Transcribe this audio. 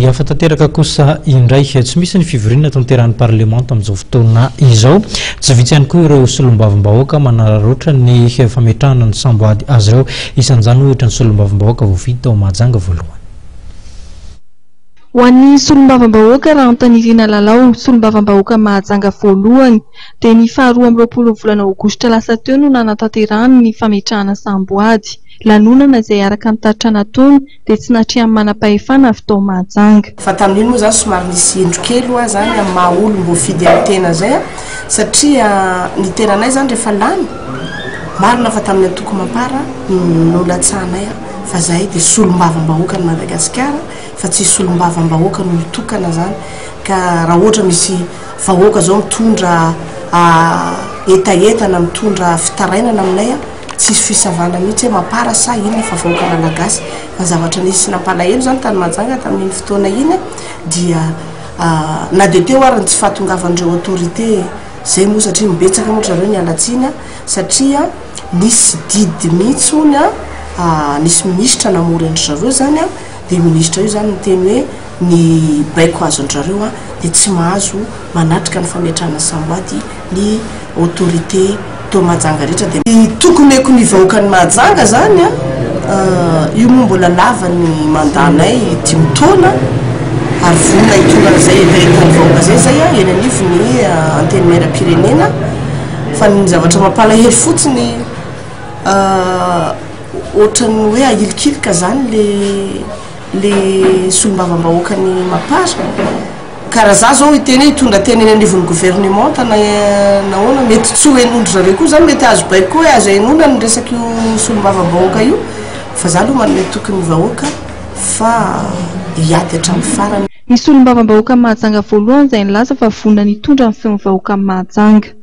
Hafa tanteraka kosa indray, tsy misy ny fivoriana tanterahan'ny parlemanta amin'izao fotoana izao. Tsy vitsy ihany koa ireo solombavambahoaka manararaotra ny fametrahana ny samboady azy ireo. Isan'izany ohatra ny solombavambahoaka voafidy tao Mahajanga voalohany. Ho an'ny solombavambahoaka Rahantanirina Lalao, solombavambahoaka Mahajanga voalohany, dia ny faha 22 ny volana aogositra lasa teo no nanatanterahany ny fametrahana samboady. Lanonana izay araka ny tatitra nataony dia tsy natrehan'ny manam-pahefana avy tao Mahajanga. Fa tamin'iny moa izany somary nisy indro kely hoa izany amin'ny maha olom-boafidy amin'ny tena izay an, satria ny tenanay izany rehefa lany, marina fa tamin'ny antoko Mapar no nolatsahanay an, fa izahay dia solombavambahoakan'i Madagasikara fa tsy solombavambahoakan'olon-tokana izany, ka raha ohatra misy vahoaka izao mitondra hetaheta na mitondra fitarainana aminay an, Tsisy fisavana mihitsy hoe mapara sa inona fa vahoaka malagasy. Fa ny zavatra nisy nampalahelo izany tany Mahajanga tamin'iny fotoana iny dia na dia teo ary ny tsy fahatongavan'ireo autorité izay moa satria betsaka moa ry zareo niala tsiny satria nisy didy mihitsy hono nisy minisitra namory an-dry zareo izany dia io minisitra io izany niteny hoe ny baiko azon-dry zareo dia tsy mahazo manatrika ny fametrahana samboady ny autorité tao Mahajanga rehetra dia ny toky omeko ny vahoakan'i Mahajanga zany a, io moa mbola lava ny mandat-nay dimy taona ary vonona hitondra an'izay hetahetan'ny vahoaka zay zay a eny anivon'ny antenimieram-pirenena fa ny zavatra mampalahelo fotsiny ohatran'ny hoe ahilikilika zany le le solombavambahoakan'i Mapar. Ka raha za zao hiteny hoe hitondra teny eny anivon'ny gouvernementa na nahoana, mety tsy ho henoin-dry zareo koa zany, mety azo baiko koa hoe aza henoina ny resak'io solombavambahoaka io, fa za aloha manome toky ny vahoaka fa hiady hatramin'ny farany. Ny solombavambahoakan'i Mahajanga voalohany izay nilaza fa vonona ny hitondra ny feon'ny vahoakan'i Mahajanga.